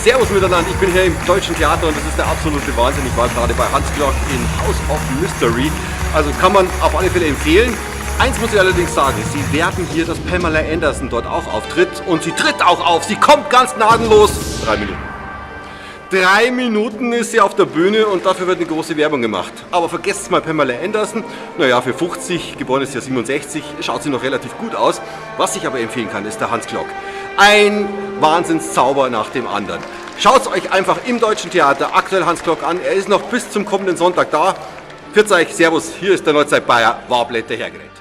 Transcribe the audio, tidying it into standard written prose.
Servus miteinander, ich bin hier im Deutschen Theater und das ist der absolute Wahnsinn. Ich war gerade bei Hans Klok in House of Mystery. Also kann man auf alle Fälle empfehlen. Eins muss ich allerdings sagen, sie werben hier, dass Pamela Anderson dort auch auftritt und sie tritt auch auf. Sie kommt ganz gnadenlos. 3 Minuten. 3 Minuten ist sie auf der Bühne und dafür wird eine große Werbung gemacht. Aber vergesst mal Pamela Anderson. Naja, für 50, geboren ist ja 67, schaut sie noch relativ gut aus. Was ich aber empfehlen kann, ist der Hans Klok. Ein Wahnsinnszauber nach dem anderen. Schaut es euch einfach im Deutschen Theater aktuell Hans Klok an. Er ist noch bis zum kommenden Sonntag da. Pfiat euch, Servus, hier ist der Neuzeit Bayer, Wablet der Hergerät.